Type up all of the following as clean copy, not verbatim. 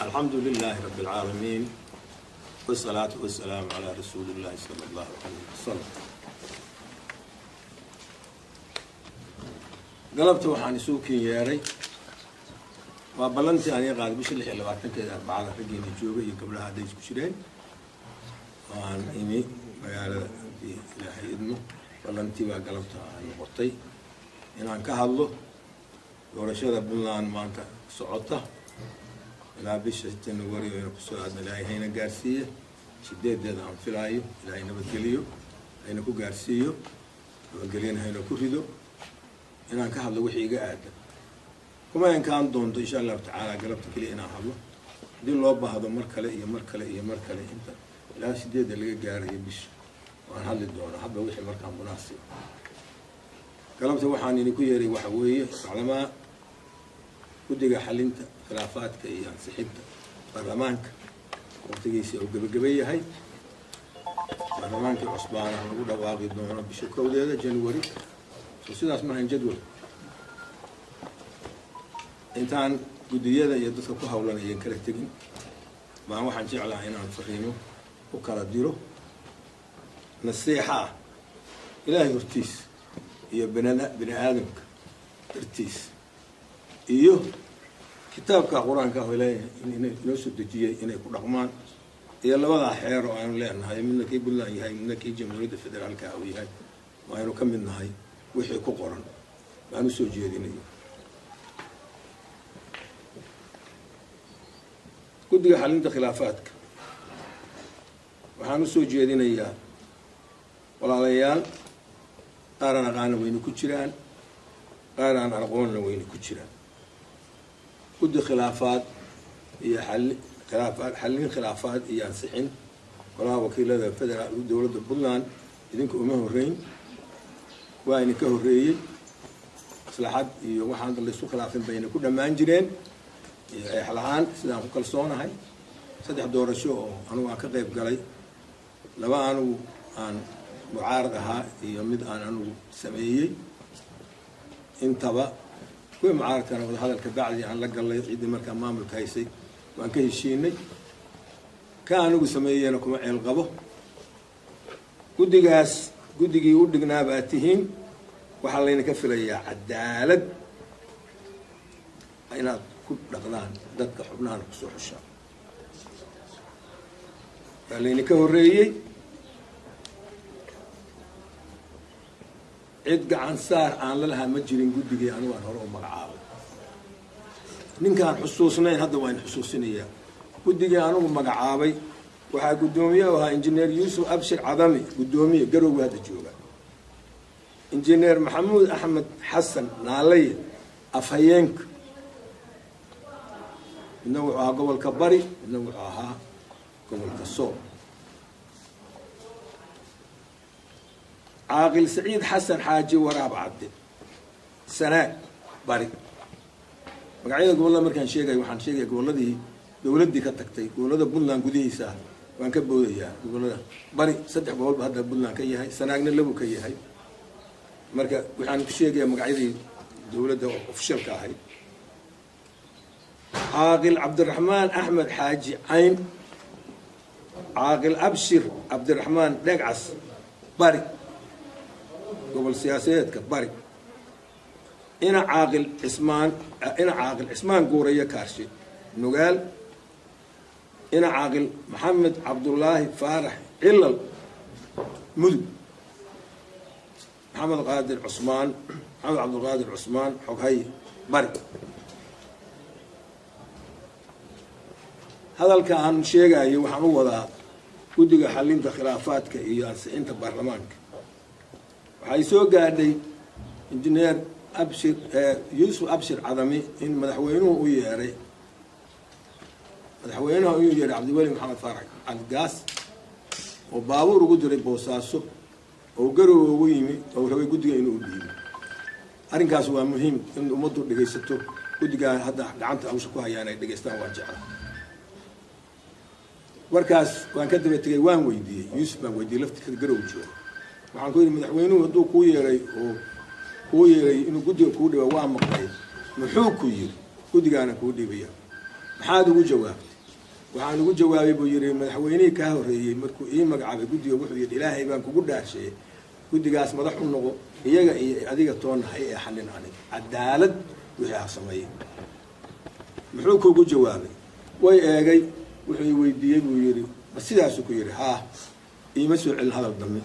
Alxamdu lilaahi rabbi alcaalamiin, wasalaatu wasalaamu calaa rasuuli illahi sala allahu calayh wasalam. Galabta waxaan isugu kin yeeray waa ballantii aan ii qaaday bisha 26-keeda Arbacada, raggeena jooga iyo gabdhaha hadday isku jireen waan imi magaalada. Haddii Ilaahay idmo, ballantii baa galabta aan noqotay inaan ka hadlo doorashada Puntland maanta socota ilaa bisha January ayna kusoo aadna. Ilaahay hayna gaarsiiye 8-deeda aan filaayo. Ilaahay nabadgeliyo hayna ku gaarsiiyo, nabadgelyana hayna ku rido. Inaan ka hadlo wixii iga aadan kuma inkaan doonto, insha Allahu tacaala, galabta keliya inaan hadlo. Haddii loo baahdo, mar kale iyo mar kale iyo mar kale, inta ilaa 8-da laga gaarayo bisha, waan hadli doonaa hadba wixii markaa munaasib. Galabta waxaan idinku yeeray waxa weeye maclamaa guddiga xalinta khilaafaadka iyo ansixinta baarlamaanka waqtigiisa uu gebageba yahay, baarlamaankii cusbaana lagu dhawaaqi doono bisha 1-deeda January. So sidaas maahan jadwal. Intaan guddiyada iyo dadka ku hawlan ayan kala tegin baan waxaan jeclaha inaan fariimo u kala diro nasiixa ah, Ilaahay hortiis iyo binada bini aadamka dartiis iyo kitaabka Qur-aanka ah oo Ilaahay inoo soo dejiyey inay ku dhaqmaan, iyo labadaa xeer oo aanu leenahay, midna kii Puntland yahay, midna kii Jamhuuriyadda Federaalka uu yahay oo aynu ka mid nahay, wixii ku qoran baan usoo jeedinayo. Guddiga xalinta khilaafaadka waxaan usoo jeedinayaa, walaalayaal, qaar aan aqaana wayna ku jiraan, qaar aan aqoonna wayna ku jiraan. Guddi khilaafaad iyo xali khilaafaad, xallin khilaafaad iyo ansixin golaha wakiilada federaal dowladda Puntland idinka uma horreyn, waa idinka horreeyey. Maslaxad iyo waxaan laysu khilaafin bayna ku dhammaan jireen iyo eex la-aan, sidaan ku kalsoonahay. Saddex doorasho oo anugu aan ka qayb galay, laba anugu aan mucaarad ahaa iyo mid aan anugu sameeyey, intaba kuwii mucaaradkana wadahadalka bacdi aan la gallay ciddii markaa maamulka haysay waan ka heshiinay. Ka anigu sameeyeyna kuma ceel qabo. Guddigaas guddigii u dhignaa baa tihiin. Waxaa laydinka filayaa cadaalad inaad ku dhaqdaan dadka xubnahana kusoo xushaan. Waa laydinka horreeyey. Cid gacan saar aan la lahaa ma jirin guddigii anigu aan hore u magacaabay. Ninkaan xusuusnayn hadda waan xusuusinayaa. Guddigii anigu magacaabay waxaa guddoomiye u ahaa Injineer Yuusuf Abshir Cadami, guddoomiye Garowga hadda jooga. Injineer Maxamuud Axmed Xasan Naalaye afhayeenka. Midna wuxuu ahaa gobolka Bari, midna wuxuu ahaa gobolka Sool. Caaqil Saciid Xasan Xaaji Waraab Cadde, Sanaag Bari. Magacyada gobollada markaan sheegayo, waxaan sheegaya gobolladii dowladdii ka tagtay. Gobollada Puntland gudihiisa ah waan ka boodayaa. Gobollada Bari saddex gobol ba hadda Puntland ka yahay, Sanaagna labu ka yahay. Marka waxaan ku sheegayaa magacyadii dowladda oo ofishalka ahayd. Caaqil Cabdiraxmaan Axmed Xaaji Cayn, Caaqil Abshir Cabdiraxmaan Dhegcas, Bari, gobol siyaasadeedka Bari. Ina Caaqil Cismaan, ina Caaqil Cismaan Guurayo Kaarshe, Nugaal. Ina Caaqil Maxamed Cabdulaahi Faarax Cilal, Mudug. Maxamed Qaadir Cusmaan, Maxamed Cabdulqaadir Cusmaan Xoghay, Bari. Hadalka aan sheegayo waxaan u wadaa guddiga xalinta khilaafaadka iyo ansixinta baarlamaanka. Waxay soo gaadhay Injineer Abshir, Yuusuf Abshir Cadami, in madaxweynuhu u yeeray, madaxweynuhu u yeeray Cabdiweli Maxamed Faarax Caligaas oo baabuur ugu diray Boosaaso oo Garowe ugu yimi oo rabay guddiga inuu u dhiibo. Arrinkaas waa muhiim in ummaddu dhegaysato, guddigaa hadda gacanta hawsha ku hayaan ay dhegaystaan waan jecla. Markaas waan ka daba tegay, waan weydiiyey Yuusuf, baan weydiiyey laftirka Garow jooga. Waxaan ku yidhi, madaxweynuhu hadduu kuu yeeray oo kuu yeeray inuu guddiga kuu dhiba waa maqlay, muxuu ku yidhi? Guddigaana kuu dhiibaya. Maxaad ugu jawaabtay? Waxaan ugu jawaabay, buu yidhi, madaxweynihii kaa horreeyey markuu ii magacaabay guddiga, wuxuu yidhi, "Ilaahay baan kugu dhaarsheeyey, guddigaas madax u noqo, iyaga iyo adiga toonna hay ee xallin, aniga cadaalad wixii ha sameeyey." Muxuu kugu jawaabay? Way eegay, wuxuu i weydiiyey, buu yidhi, "Ma sidaasuu ku yidhi?" "Haa." Iima soo celin hadal dambe.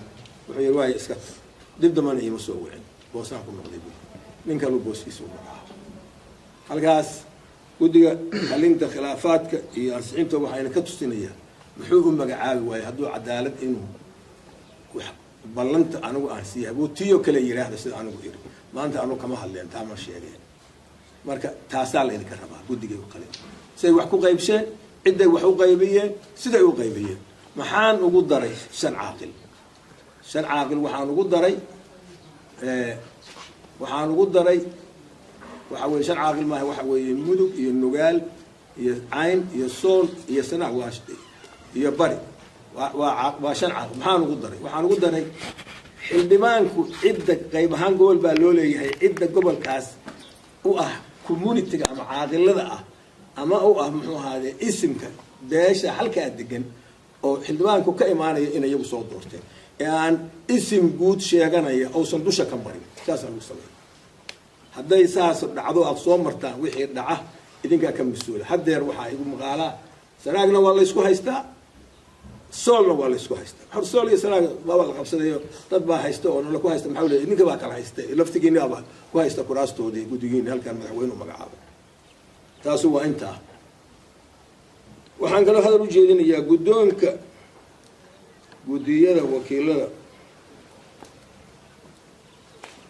Wuxuu yidhi, "Waaya, iska tag." Dib dambana iima soo wicin. Boosaan ku noqday, buu nin kaluu booskiisa u magacaabo. Halkaas guddiga xalinta khilaafaadka iyo ansixinta waxayna ka tusinayaa muxuu u magacaabi waayey hadduu cadaalad inuu wax ballanta anigu aan siiya buu tiyo kale yidhaahda. Sida anigu iri maanta, anugu kama hadleen, taa ma sheegeen. Marka taasaa la idinka rabaa. Guddigay u qalin siday wax ku qaybsheen, cidday wax u qaybiyeen, siday u qaybiyeen. Maxaan ugu daray 5 caaqil? 5 caaqil waxaan ugu daray, waxaan ugu daray waxa weye 5 caaqil maaha, waxa weeye Mudug iyo Nugaal iyo Cayn iyo Sool iyo Sanaag waa iyo Bari, waa 5 caaqil. Maxaan ugu daray? Waxaan ugu daray xildhibaanku cidda qayb ahaan gobol baa loo leeyahay, cidda gobolkaas u ah community-ga ama caaqilada ah ama u ah, muxuu ahaade, isimka beesha halkaa degan oo xildhibaanku ka imaanaya in iyagu soo doorteen ee aan isim guud sheeganaya uusan dusha ka marin. Saasaa lagu sameeya. Hadday saas dhacdo, aada soo martaan, wixii dhaca idinkaa ka mas-uula. Haddeer waxaa igu maqaalaa Sanaagna waa laysku haystaa, Soolna waa laysku haystaa. Hor Sool iyo Sanaag baaba la qabsadayo, dad baa haysta oo nala ku haysta. Maxaa leeyahay? Idinka baa kala haysta, laftigiina baa ku haysta kuraastoodii guddigiina halkaan madaxweyne u magacaabay. Taasu waa intaa. Waxaan kaloo hadal u jeedinayaa guddoonka guddiyada wakiilada,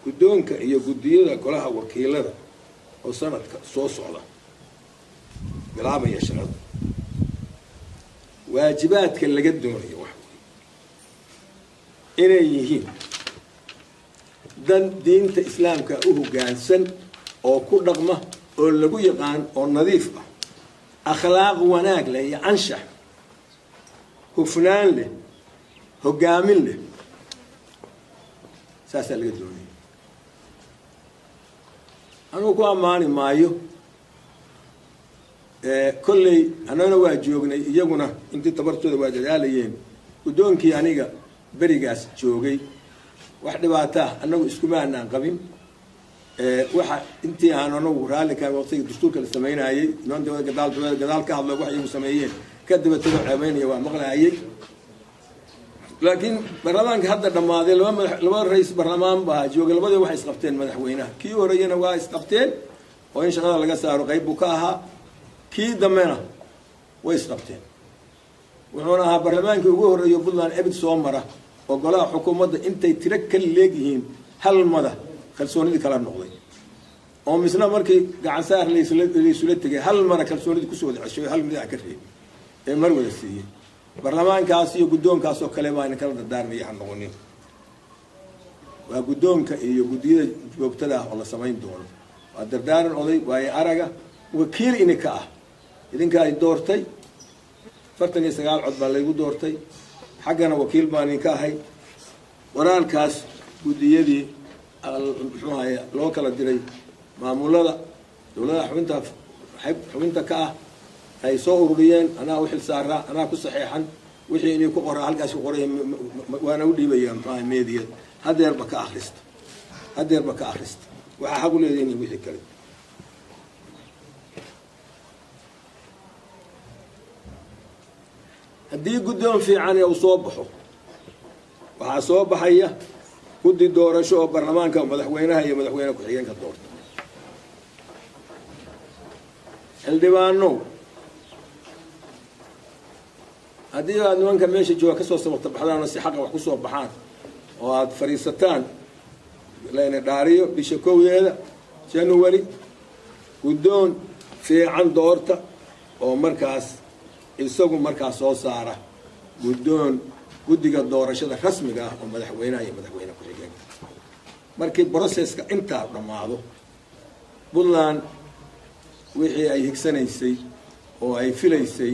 guddoonka iyo guddiyada golaha wakiilada oo sanadka soo socda bilaabaya shaqada. Waajibaadka laga doonayo waxa weye inay yihiin dan diinta Islaamka u hoggaansan oo ku dhaqma oo lagu yaqaan oo nadiif ah, akhlaaq wanaag leh iyo anshax, hufnaan leh, hoggaamin leh. Saasaa laga doonaya. Anugu ku ammaani maayo. Kolley annagana waa joognay, iyaguna intii tabartooda waa dadaalayeen. Guddoonkii aniga berigaas joogay wax dhibaataa annagu iskuma anaan qabin. Waxa intii aan anagu raalli ka waqtiga dastuurka la sameynayey, niman gadaal gadaal ka hadlo wax iyagu sameeyeen ka dabatego ceebeynaya waa maqlaayay. Laakiin baarlamaanka hadda dhammaaday, laba madax, laba rais baarlamaan baa joogay, labadii waxay isqabteen madaxweynaha. Kii horeeyena waa isqabteen oo in shaqada laga saaro qayb buu ka ahaa, kii dambena way isqabteen. Wuxuuna ahaa baarlamaankii ugu horreeyo Puntland ebid soo mara oo golaha xukuumadda intay tiro ka leegyihiin hal mada kalsoonidii kala noqday, oo misna markii gacan saar laysula tegay hal mara kalsoonidii kusoo wada ceshoy, hal mid ah ka reebay ee mar wada siiyey. Baarlamaankaas iyo guddoonkaas oo kale baa kala dardaarmaya, ha noqonin. Waa guddoonka iyo guddiyada joogtada ah oo la samayn doono. Waa dardaaran oday waayo araga wakiil ininka ah. Idinka ay doortay, 49 cod baa laygu doortay, xaggana wakiil baan idinka ahay. Qoraalkaas guddiyadii, muxuu ahaye, loo kala diray maamulada dowladaha xubinta ka ah ay soo ururiyeen, anaa u xil saaraa, anaa ku saxeexan. Wixii inay ku qoraa halkaas ku qoray waana u dhiibaya, muxuu ahay, meediyad. Hadeerba ka akhrista, hadeerba ka akhrista. Waxaa xaq u leedihin wixii kale. Haddii guddoon fiican uu soo baxo, waxaa soo baxaya guddi doorasho oo baarlamaanka madaxweynaha iyo madaxweyne ku-xigeenka doorta. Xildhibaanow, haddii aad nimanka meesha jooga kasoo sababta baxdaan oo si xaqa wax kusoo baxaan oo aada fadhiisataan, layna dhaariyo bisha 1deeda January, guddoon fiican doorta oo markaas isagu markaas soo saara guddoon guddiga doorashada rasmiga ah oo madaxweynaha iyo madaxweyne ku-xigeenka. Markii processka intaa dhammaado, Puntland wixii ay higsanaysay oo ay filaysay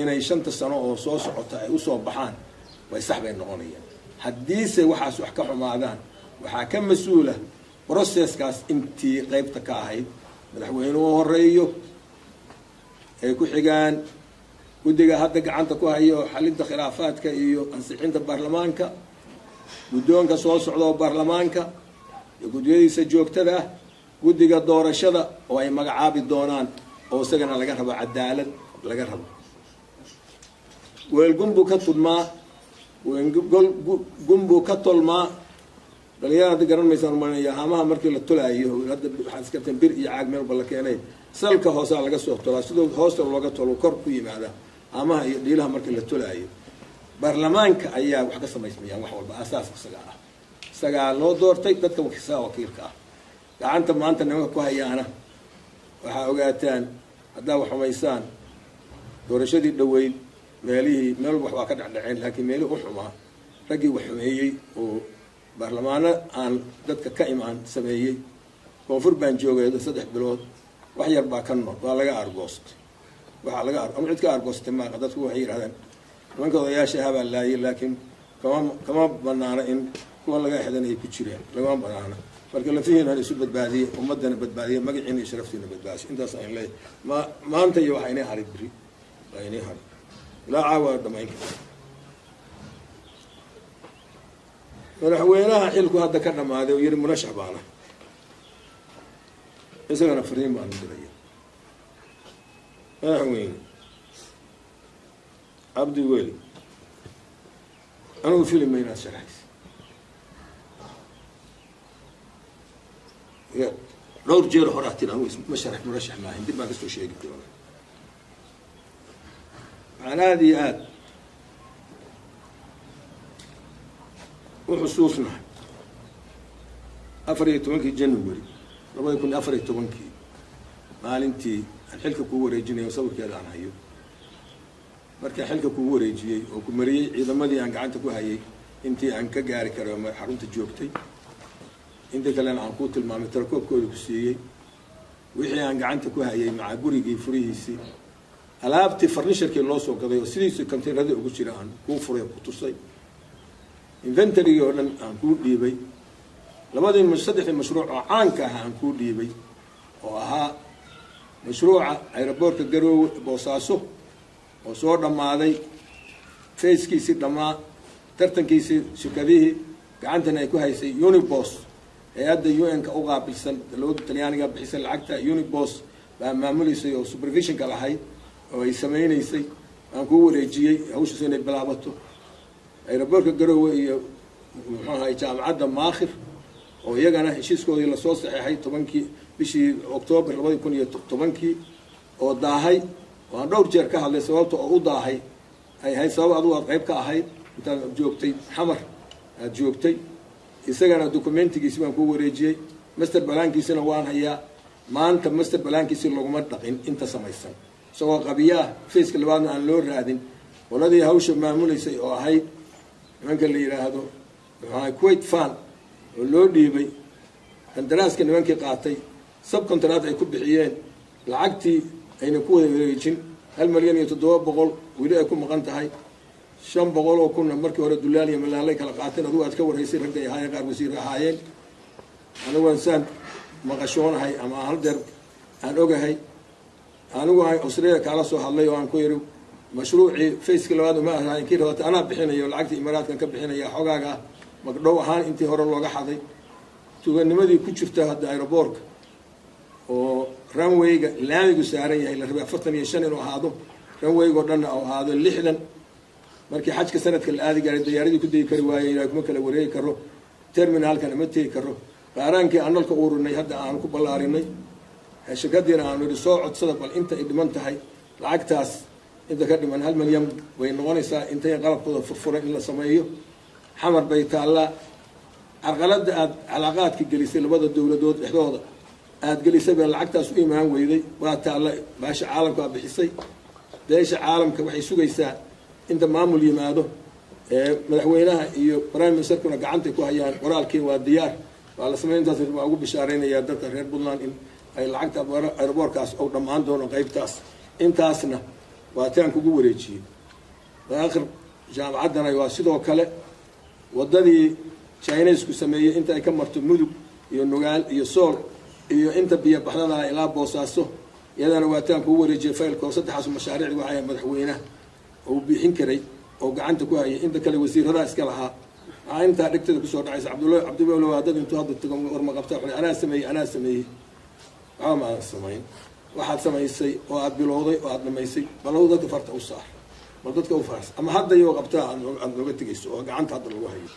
inay 5ta sano oo soo socota ay usoo baxaan way sax bay noqonayaan. Haddiise waxaas wax ka xumaadaan, waxaa ka mas-uula processkaas intii qaybta ka ahayd Madaxweynuhu horeeyo, ay ku xigaan guddiga hadda gacanta ku hayo xalinta khilaafaadka iyo ansixinta baarlamaanka, guddoonka soo socda oo baarlamaanka iyo guddiyadiisa joogtada ah, guddiga doorashada oo ay magacaabi doonaan oo isagana laga rabo cadaalad laga rabo. Weel gunbuu ka tudmaa, gunbuu ka tolmaa. Dhalinyarada hadda garan maysaan umalinaya haamaha markii la tolaayo, hadda waxaad iska bir iyo caag meel ba la keenay, salka hoosaa laga soo tolaa, sidoo hoosta looga tolo kor ku yimaada haamaha iyo dhiilaha markii la tolaayo. Baarlamaanka ayaa wax ka samaysmayaan wax walba, asaas isaga ah, isagaa loo doortay dadka isaga wakiilka ah. Gacanta maanta nimanka ku hayaana waxaa ogaataan haddaa wax xumaysaan, doorashadii dhoweyd meelihii meel wax waa ka dhecdhaceen, laakiin meelihii u xumaa raggii wax xumeeyey oo baarlamaano aan dadka ka imaan sameeyey. Koonfur baan joogay 3 bilood, wax yar baa ka nool, waa laga argoostay, waxaa laga ama cid ka argoostay maaqa. Dadku waxay yidhahdeen nimanka odayaasha ahaa baa laayay, laakiin kama banaana in kuwa laga exdan ay ku jireen, lagama banaana. Marka lafihiina isu badbaadiyey, ummadana badbaadiye, magaciina iyo sharaftiina badbaadiyay. Intaas aan leeyahay ma maanta iyo waxaa inay haray beri, waa inay haray ilaa caawa dhamayn kara. Madaxweynaha xilku hadda ka dhamaaday oo yiri murashax baana, isagana fariin baanu diraya. Madaxweyne Cabdi Weli, anigu filima inaad sharaxaysa dhowr jeer horaa tiri anigu ma sharax murashax maahin, dib baan kasoo sheegi doonaa. Waxaan aada iyo aada u xusuusnahay 14-kii January 2014-kii, maalintii aan xilka kugu wareejinayo, sawirkeeda aan hayo. Markaan xilka kugu wareejiyey oo ku mariyey ciidamadii aan gacanta ku hayay intii aan ka gaari karo xarunta joogtay, intii kalena aan kuu tilmaamay, tarakoobkooda ku siiyey, wixii aan gacanta ku hayay maca gurigii furihiisii, alaabtii farnisharkii loo soo gaday oo sidiisii containeradii ugu jira aan kuu furay oo ku tusay, inventarygii oo dhan aan kuu dhiibay, labadii saddexdii mashruuc oo caanka ahaa aan kuu dhiibay, oo ahaa mashruuca aeroboortka Garoowe Boosaaso oo soo dhammaaday fayskiisii dhammaa, tartankiisii shirkadihii gacantana ay ku haysay Unibos, hay-adda UN-ka u qaabilsan dowladda Talyaaniga bixisay lacagta, Unibos baa maamuleysay oo supervisionka lahayd oo ay sameynaysay, aan kuu wareejiyey hawshaas inay bilaabato. Aeroboortka Garoowe iyo muxuu ahay jaamacadda Maakhir oo iyagana heshiiskoodii lasoo saxeexay 10-kii bishii Octoobar 2010-kii oo daahay, oo aan dhowr jeer ka hadlay sababta oo u daahay ay ahayd sabab adigu aad qayb ka ahayd intaad joogtay Xamar aad joogtay, isagana documentigiisi baan kuu wareejiyey, master balaankiisina waan hayaa. Maanta master balaankiisi laguma dhaqin inta samaysan, isagoo qabiyo ah, faceka labaadna aan loo raadin. Qoladii hawsha maamuleysay oo ahayd nimanka la yidhaahdo muxuu Kuwait Fan oo loo dhiibay qandaraaska, nimankii qaatay sub contract ay ku bixiyeen lacagtii ayna ku wada wareejin, 1,700,000 weli ay ku maqan tahay, 500,000-na markii hore dulaal iyo malaalay kala qaateen. Adigu aad ka warhaysay raggay ahaayeen, qaar wasiir ahaayeen. Anigu aan saan maqashoonahay ama aan haldeer aan ogahay, anigu aan Australia kaala soo hadlay oo aan ku yiri mashruucii faceka labaad uma ahayn kii rabata anaa bixinayo lacagtii Imaaraadkan ka bixinaya xogaaga ah magdhow ahaan intii hore looga xaday. Tuganimadii ku jirta hadda aeroboorka oo runwayga laamigu saaran yahay la rabay 45 inuu ahaado, runwaygo dhanna uu ahaado 60. Markii xajka sanadka la aadi gaaray diyaaradii ku degi kari waayey, ilaa kuma kala wareegi karo, terminalkana ma tegi karo. Qaaraankii aan nalka ururinay hadda aan ku ballaarinay, shirkadiina aanu idhi soo codsada bal inta ay dhiman tahay lacagtaas, inta ka dhiman 1 milyan way noqonaysaa intay qalabkooda furfuran in la sameeyo. Xamar bay taallaa. Carqaladda aad calaaqaadka gelisay labada dowladood dhexdooda aad gelisay baa lacagtaas u imaan weyday, waa taalla. Baasha caalamka aa bixisay, beesha caalamka waxay sugaysaa inta maamul yimaado, madaxweynaha iyo prime ministerkuna gacantay ku hayaan, qoraalkii waa diyaar, waa la sameyn. Intaas waa ugu bishaaraynayaa dadka reer Puntland in ay lacagta aeroboorkaas ou dhammaan doono qaybtaas. Intaasna waa taan kugu wareejiyey. Aakhir jaamacaddana waa sidoo kale, waddadii Chinesku sameeyey inta ay ka marto Mudug iyo Nugaal iyo Sool Iyo inta biyo baxdada ilaa Boosaaso iyadana waataan kuu wareejiyay faylka oo saddexaas mashaariicdi waxay ahayd madaxweynaha oo bixin karay oo gacanta ku hayay, inta kale wasiiradaha iska lahaa. Waxaa intaa dhegtada kusoo dhacaysa Cabdulla Cabdiweli waa dad intuu hadda tago warma qabta wuxuu anaa sameeyey, anaa sameeyey. Waxba ma aadan samayn. Waxaad samaysay oo aad bilowday oo aad dhamaysay, bal dadka farta u saar, bal dadka u faars ama hadda iyoo qabtaa aad nooga tegayso oo gacanta hadda lagu hayo.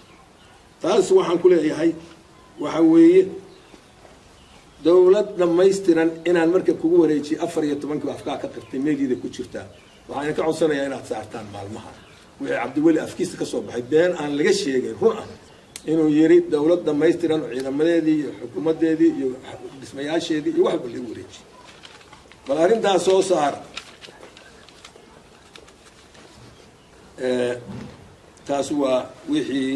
Taas waxaan ku leeyahay waxa weeye dowlad dhammaystiran inaan marka kugu wareejiyay 14-kii afkaa ka qirtay, meediida ku jirtaa. Waxaan idinka codsanayaa inaad saartaan maalmaha wixii Cabdiweli afkiisa kasoo baxay, been aan laga sheegay, run ah inuu yiri dowlad dhammaystiran oo ciidamadeedii iyo xukuumaddeedii iyo dhismayaasheedii iyo waxba lagu wareejiyay. Bal arrintaas soo saar. Taas waa wixii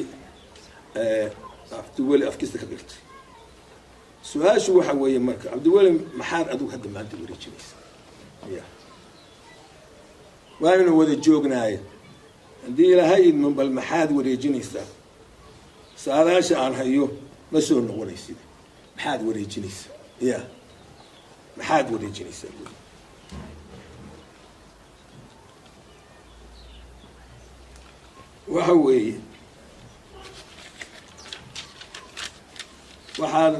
Cabdiweli afkiisa ka qirtay. Su-aashu waxa weeye marka, Cabdiweli, maxaad adigu hadda maanta wareejinaysa? Ya waaynu wada joognaaye, haddii Ilaahay idmo, bal maxaad wareejinaysaa? Saadaasha aan hayo ma soo noqonaysid. Maxaad wareejinaysaa? Ya maxaad wareejinaysaa? Waxa weeye waxaan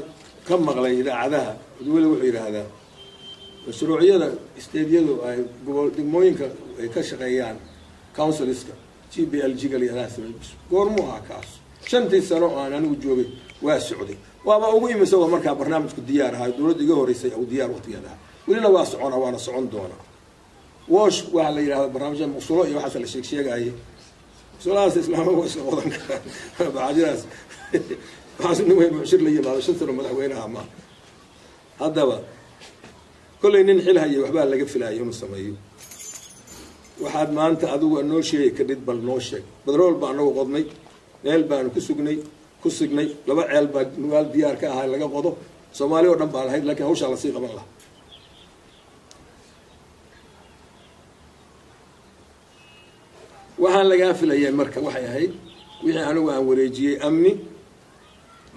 ka maqlay idaacadaha, Cabdiweli wuxuu yidhaahdaa mashruucyada state-yadu ay gobol degmooyinka ay ka shaqeeyaan, councilska GPLG ga la yihahdaa samey. Goormuu ahaa kaas? 5-tii sano oo aan anigu joogay waa socday, waaba ugu imisa waa markaa barnaamijku diyaar ahaa, dowladda iga horeysay uu diyaar waqtigeeda ahaa, welina waa socona waana socon doona. WASH waxaa la yidhahda barnaamijya muqsulo iyo waxaas la sheeg sheegaayay, muqsulahaas islaama waa isla qodan karaan bacajidaas. Waxaas nin weyn mucshir la yimaado 5 sano madaxweynaha ma haddaba kollay nin xil hayay waxbaa laga filaayay inuu sameeyo. Waxaad maanta adigu noo sheegi kadhid, bal noo sheeg. Badrool baa anagu qodnay, meel baanu ku sugnay ku signay, 2 ceel baa Nugaal diyaar ka ahaa laga qodo, Soomaali oo dhan baa lahayd, lakiin hawshaa lasii qaban lahaa. Waxaan lagaa filayay marka waxay ahayd wixii anigu aan wareejiyey: amni,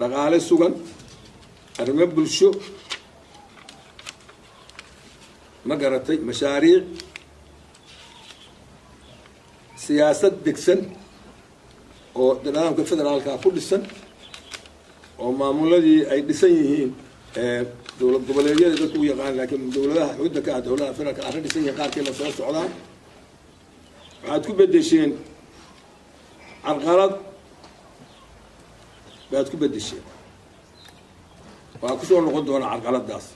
dhaqaale sugan, arrimo bulsho, ma garatay, mashaariic, siyaasad degsan oo nidaamka federaalka ku dhisan oo maamuladii ay dhisan yihiin, dowlad goboleedyada dadku u yaqaan, laakiin dowladaha xudda ka ah dowladaha federaalka arrin dhisan yihiin qaarkii la soo socdaan. Waxaad ku beddesheen carqalad baad ku beddesheen, waxaa kusoo noqon doonaa carqaladaas.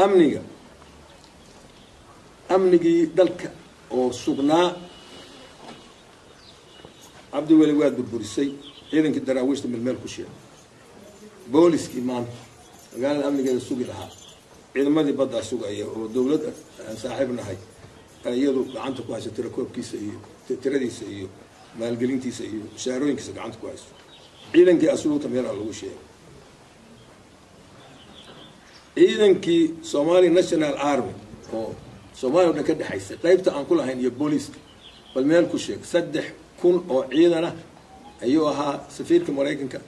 Amniga, amnigii dalka oo sugnaa, Cabdiweli, waad burburisay. Ciidankii daraawiishta meel meel ku sheegay, booliskii maanta magaalada amnigeeda sugi lahaa, ciidamadii baddaa sugaya oo dowlad aan saaxiib nahay iyadu gacanta ku hayso, tirakoobkiisa iyo tiradiisa iyo maalgelintiisa iyo mushaarooyinkiisa gacanta ku hayso. Ciidankii asluubta meelaa lagu sheegay, ciidankii Somali National Army oo Soomaaliya o dhan ka dhexaysay qaybta aan ku lahayn iyo booliiska bal meel ku sheeg. 3000 oo ciidan ah ayuu ahaa safiirka Maraykanka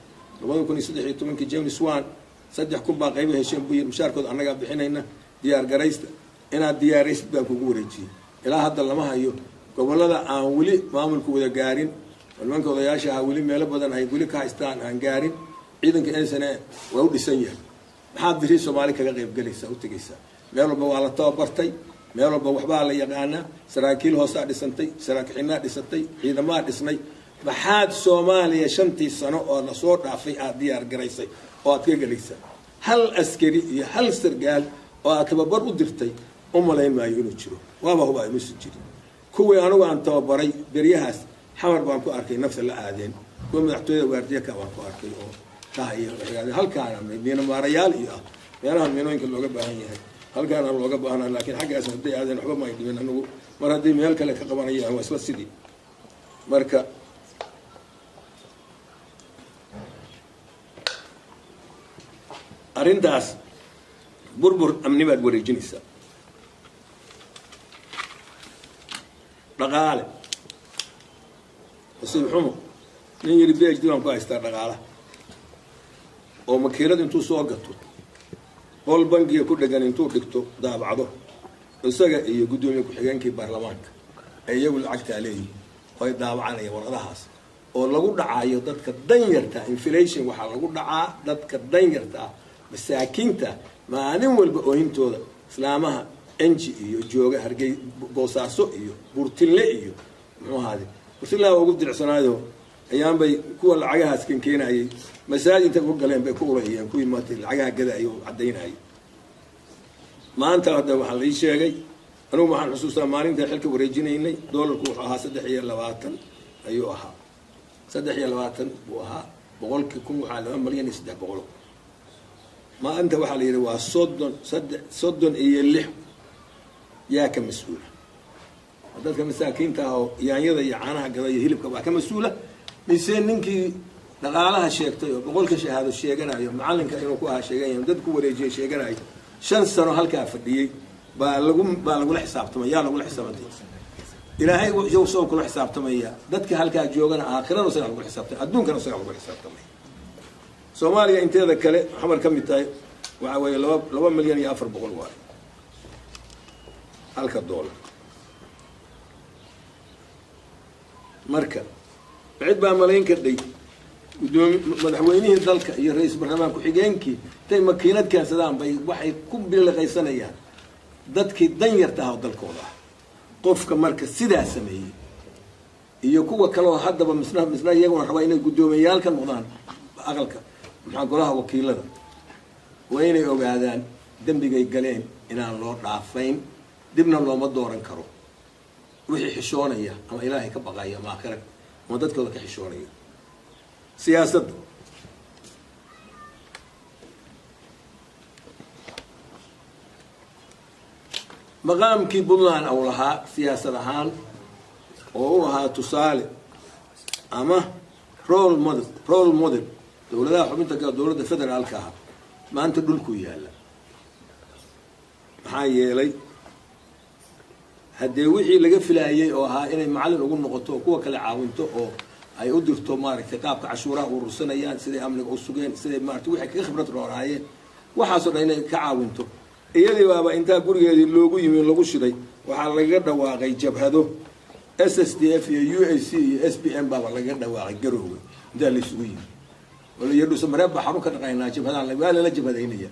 2013-kii, James Swan, 3000 baa qayba hesheen buu yiri, mushaarkooda annagaa bixinayna, diyaar garaysta. Inaad diyaaraysid baan kugu wareejiyey, ilaa hadda lama hayo. Gobollada aan weli maamulku wada gaarin, nimanka odayaasha ahaa weli meelo badan ay weli ka haystaan aan gaarin, ciidanka nsna waa u dhisan yahay. Maxaad biri Soomaali kaga qayb galaysaa, u tegaysaa? Meel walba waa la tababartay, meel walba waxbaa la yaqaanaa, saraakiil hoosaa dhisantay, saraakiinaa dhisantay, ciidamaa dhisnay. Maxaad Soomaaliya 5-tii sano oo lasoo dhaafay aada diyaar garaysay oo aad ka gelaysaa? Hal askari iyo hal sargaal oo aad tababar u dirtay u malayn maayo inuu jiro, waaba hubaa inuusan jirin. Kuwii anigu aan tababaray beryahaas Xamar baan ku arkay, nafta la aadeen. Kuwa madaxtooyada waardiyaka baan ku arkay oo kahaya halkaana miino maarayaal iyo ah meelaha miinooyinka looga baahan yahay, halkaana looga baahnaa, laakiin xaggaas hadday aadeen waxba ma ay dhimin. Anigu mar hadday meel kale ka qabanayaan waa isla sidii. Marka arrintaas burbur amni baad wareejinaysaa. Dhaqaale, nasiib xumo, nin yidhi PhD baan ku haystaa dhaqaalaha oo makiinad intuu soo gato Qol bangiga ku dhegan intuu dhigto daabacdo, isaga iyo guddoomiye ku-xigeenkii baarlamaanka ay iyagu lacagtaa leeyihin oo ay daabacanayaan warqadahaas oo lagu dhacayo dadka danyarta. Inflation waxaa lagu dhacaa dadka danyarta ah, masaakiinta, maalin walba oohintooda, islaamaha enji iyo jooga Hargey, Boosaaso iyo Burtinle iyo muxuu ahaade. Burtinlaha ugu diricsanaayo ayaanbay kuwa lacagahaas keenayay masaajid intay uga galeen bay ku urayeen kuwii maanta lacagaha gadayo oo caddaynayay. Maanta hadda waxaa la ii sheegay, anigu waxaan xusuustaa maalinta xilka wareejinaynay doolarku wuxuu ahaa 23 ayuu ahaa, 23 buu ahaa. 100,000 waxaa 2,300,000. Maanta waxaa la yidhi waa 30, 3, 36. Yaa ka mas-uula? Dadka masaakiinta ah oo yaanyada iyo caanaha gada iyo hilibka waa ka mas-uula, mise ninkii dhaqaalaha sheegtay oo 100-ka shahaado sheeganayo, macalinka inuu ku ahaa sheeganayo, dad ku wareejiyay sheeganayo, 5 sano halkaa fadhiyey baa lagula xisaabtamay? Yaa lagula xisaabtamay? Ilaahay soo kula xisaabtamaya. Dadka halkaa joogana aakhirana isagaa lagula xisaabtamay, adduunkana isagaa lagula xisaabtamay. Soomaaliya inteeda kale, Xamar ka mid tahay, waxa weeye 2,400,000 waayo halka doolar. Marka cid baa malayn kadhay gudoomi madaxweynihii dalka iyo ra-iisul baarlamaan ku-xigeenkii intay makiinad keensadaan bay waxay ku biliqaysanayaan dadkii danyarta ah oo dalkooda ah. Qofka marka sidaa sameeyey iyo kuwa kaleoo haddaba misna iyaguna rabaa inay guddoomiyayaal ka noqdaan aqalka, maxaa, golaha wakiilada, waa inay ogaadaan dembigay galeen inaan loo dhaafayn, dibna looma dooran karo. Wixii xishoonaya ama Ilaahay ka baqaya ama aakhira ama dadkooda ka xishoonaya. Siyaasadda maqaamkii Puntland au lahaa siyaasad ahaan oo u ahaa tusaale ama role model dowladaha xubinta ka dowladda federaalka ah, maanta dhulkuu yaalla. Maxaa yeelay, haddee wixii laga filaayey oo ahaa inay macallin ugu noqoto oo kuwa kale caawinto oo ay u dirto, maaragtay, qaabka cashuuraha urursanayaan, siday amniga u sugeen, siday maaragtay waxay kaga khibrad roonaayeen, waxaasoo dhan inay ka caawinto, iyadii baaba intaa gurigeedii loogu yimi lagu shiday. Waxaa lagaga dhawaaqay jabhado SSDF iyo UAC iyo SPM baaba lagaga dhawaaqay Garoowe intaa la isugu yimi oo la yidhi Mareeb baa xarun ka dhaqaynaa, jabhadaan waa lala jabhadaynaya.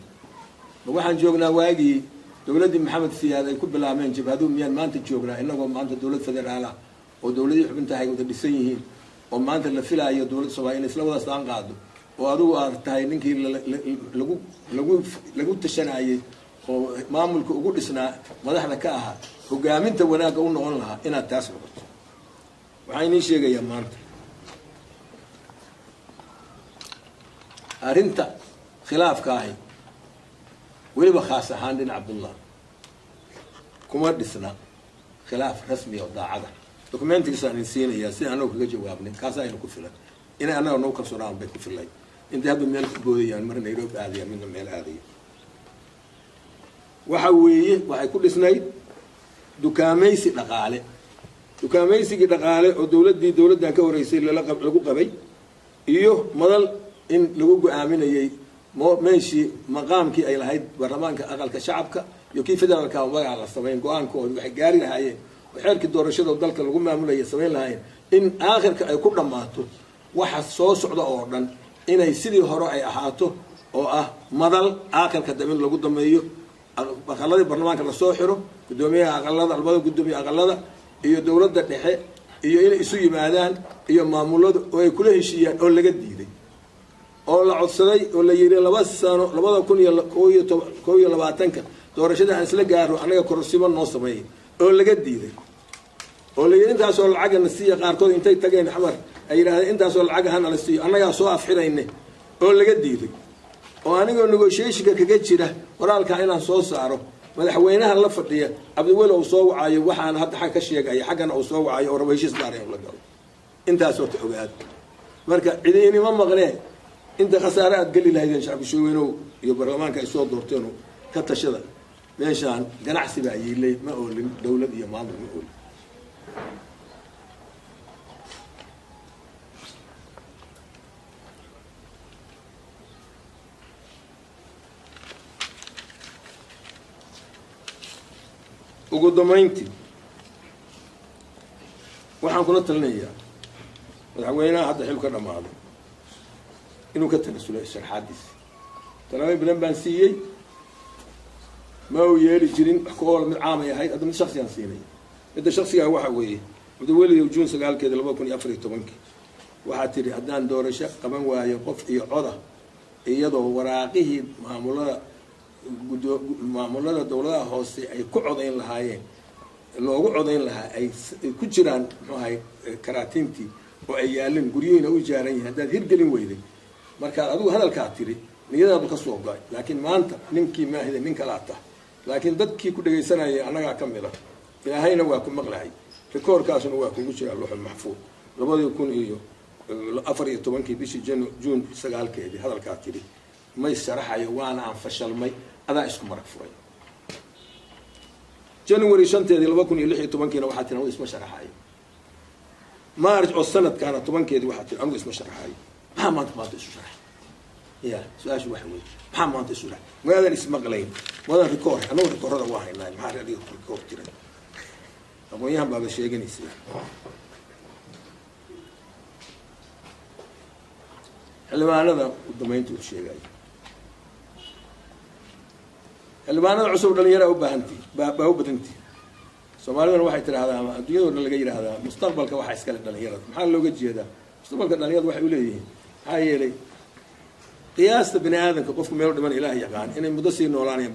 Ma waxaan joognaa waagii dowladdii Maxamed Siyaad ay ku bilaabeen jabhaduhu miyaan maanta joognaa, inagoo maanta dowlad federaal ah oo dowladihii xubintahay wada dhisan yihiin, oo maanta la filaayo dowladda Soomaliya inay isla wada saan qaado, oo adigu aad tahay ninkii lagu lagu lagu tashanayey oo maamulka ugu dhisnaa, madaxda ka ahaa, hogaaminta wanaagga u noqon lahaa inaad taas noqoto? Waxaan idiin sheegayaa maanta arrinta khilaafka ahi, weliba khaas ahaan dhinaca Puntland, kuma dhisna khilaaf rasmiya oo daacada. Documentigiisaan idin siinayaa si annagu kaga jawaabnay, kaas aynu ku filan inay annaga nagu kalsoonaan bay ku filay. Intay hadda meel ku boodayaan, mar Nairobi aadayaan, midna meel aadaya, waxa weeye waxay ku dhisnayd dukaamaysi dhaqaale, dukaamaysigii dhaqaale oo dowladdii dowladdan ka horeysay lagu qabay, iyo madal in lagu go-aaminayay meeshii maqaamkii ay lahayd baarlamaanka aqalka shacabka iyo kii federaalka magaca la samayn go-aankoodi waxay gaari lahaayeen oo xeerkii doorashada dalka lagu maamulaya samayn lahaayeen, in aakhirka ay ku dhammaato waxa soo socda oo dhan inay sidii hore ay ahaato, oo ah madal aakhirka dambe in lagu dameeyo, aqaladii baarlamaanka lasoo xiro, guddoomiyaha aqalada, labada guddoomiye aqalada iyo dowladda dhexe iyo inay isu yimaadaan iyo maamuladu oo ay kula heshiiyaan, oo laga diiday oo la codsaday oo la yidhi 2 sano, 2021-ka doorashada aan isla gaaro, annaga kororsiimo noo sameeyay, oo laga diiday, oo la yidhi intaasoo lacagana siiya. Qaarkood intay tageen Xamar ay yidhahdeen intaasoo lacag hana la siiyo, annagaa soo afxirayne, oo laga diiday, oo anigoo negotiationka kaga jira qoraalkaa inaan soo saaro, madaxweynaha la fadhiya Cabdiweli uu soo wacayo, waxaan hadda xag ka sheegaya xaggana uu soo wacayo oo rabo heshiis gaara in la galo. Intaas horta ogaado. Marka cidiinima maqnee, inta khasaare aad geli lahaydeen, shacbi shaweynow iyo baarlamaanka ay soo doorteeno, ka tashada. Meeshaan ganacsi baa yiilay, ma oolin dowlad iyo maamul ma oolin. Ugu dambayntii waxaan kula talinayaa madaxweynaha hadda xil ka dhammaaday inuu ka tanasulo sharxaadiisa. Talooyin badan baan siiyey, ma uu yeeli jirin, wax ku ool mid caamay ahayd. Hadda mid shaksiyaan siinay. Midda shaksigaa waxa weeye, mudaweliyow, Juun 9-keeda 2014-kii waxaa tidhi, haddaan doorasho qaban waayo qof iyo coda, iyadoo waraaqihii maamulada gudo maamulada dowladaha hoose ay ku codayn lahaayeen, loogu codayn lahaa, ay ku jiraan, muxuu ahay, karaatiintii oo ay yaalin, guryihiina u jaaran yihin, haddaad hirgelin weyday, markaad adigu hadalkaa tiri niyadaadu ka soo go-ay. Laakiin maanta ninkii maahida nin kalaa tah, laakiin dadkii ku dhegaysanayay annagaa ka mid a, Ilaahayna waa ku maqlahay, rikoorkaasuna waa kugu jiraa Luuxul Maxfuud. 2014-kii bishii Juun 9-keedii hadalkaa tidhi, may sharaxayo waana aan fashalmay, adaa isku marag furay. January 5-teedii 2016-kiina waxaa tiri, anigu isma sharaxayo. March oo sanadkaana 10-keedii waxaa tiri, anigu isma sharaxayo. Maxaa maanta isu sharaxay? Ya su-aashu waxa weeye, maxaa maanta isu sharaxay? Maadan ismaqlayn, maadan rikoor, anagu rikoorada waa haynaa. Maxaa adiga rikoor jiray? Aqoon-yahan baaba sheeganaysa. Xildhibaanada u dambeynta u sheegayo, xildhibaanada cusub dhalinyaraa u baahanti baa u badanti. Soomaaliduna waxay tidhahdaa, ama adduunyado dhan laga yidhaahdaa, mustaqbalka waxaa iskale dhalinyarada. Maxaa looga jeedaa mustaqbalka dhalinyarada? Waxay uleeyihiin, maxaa yeelay qiyaasta bini aadamka qofku meel dhiman Ilaah yaqaan, inay muddo sii noolaanayaan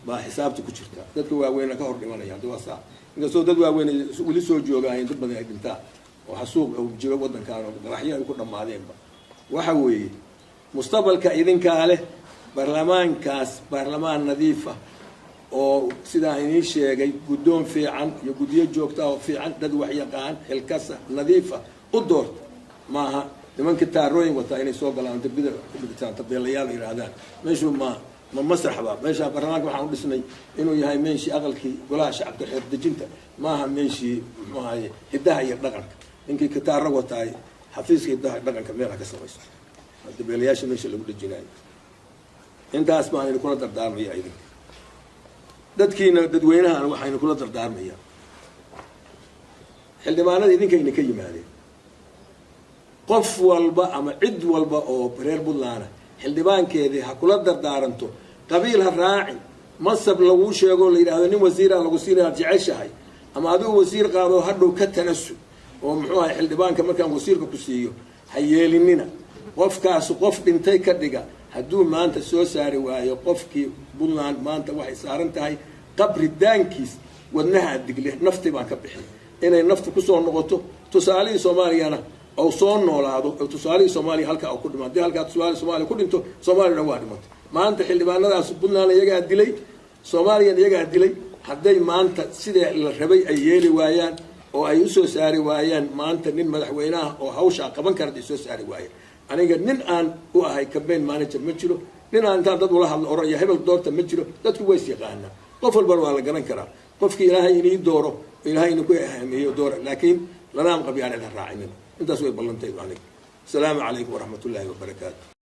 baa xisaabta ku jirta. Dadka waaweyna ka hor dhimanaya haddi waa saa, inkastoo dad waaweyn weli soo joogaayeen, dad badan ay dhintaan oo xasuuq jiro waddankaan oo qaraxyo ay ku dhammaadeenba. Waxa weeye, mustaqbalka idinkaa leh. Baarlamaankaas baarlamaan nadiifa oo sidaa inii sheegay, guddoon fiican iyo guddiyo joogta oo fiican, dad waxyaqaan, xilkasa, nadiifa u doorta. Maaha nimanka taarooyin wataa inay soo galaan, darbida ku dhigtaan, tabeelayaal yidhaahdaan meeshuu ma masraxba. Meesha baarlamaanka waxaan u dhisnay inuu yahay meeshii aqalkii golaha shacabka xeerdejinta, maaha meeshii, muxuu ahaye, hiddaha iyo dhaqanka. Ninkii kitaaro wataay xafiiska hiddaha dhaqanka meelha ka samayso, tabeelayaasha meesha lagu dhejinayo. Intaas baan idinkula dardaarmaya idinka dadkiina dadweynahan. Waxaynu kula dardaarmaya xildhibaanada idinkayna ka yimaadeen, qof walba ama cid walba oo reer Puntland xildhibaankeedii ha kula dardaaranto: qabiil ha raacin, mansab laguu sheego la yidhahdo nin wasiiraa lagu siinaya ad jeceshahay, ama adigu wasiir qaado hadhow ka tanasub oo, muxuu ahay, xildhibaanka markaan wasiirka ku siiyo, ha yeelinina. Qofkaasu qof dhintay ka dhiga hadduu maanta soo saari waayo. Qofkii Puntland maanta waxay saaran tahay qabri daankiis, wadnaha digle, nafti baan ka bixin inay naftu kusoo noqoto, tusaalihii Soomaaliyana ou soo noolaado, tusaalihii Soomaaliya halkaa u ku dhimo. Haddii halkaa tusaalihii Soomaaliya ku dhinto, Soomaaliya dhan waa dhimatay. Maanta xildhibaanadaas Puntland iyagaa dilay, Soomaaliyan iyagaa dilay. Hadday maanta sidee la rabay ay yeeli waayaan oo ay usoo saari waayaan maanta nin madaxweynaha oo hawshaa qaban kara, ay soo saari waayaan, aniga nin aan u ahay campaign manager ma jiro, nin aan intaan dad ula hadlo oran iyo hebel doorta ma jiro. Dadku ways yaqaanaa, qof walbana waa la garan karaa. Qofkii Ilaahay inii dooro, Ilaahay idinku ahamiyo doora, laakiin lanaam qabyaalad ha raacinin. Intaas way ballantaydu aniga. Asalaamu calaykum waraxmat ullaahi wabarakaatu.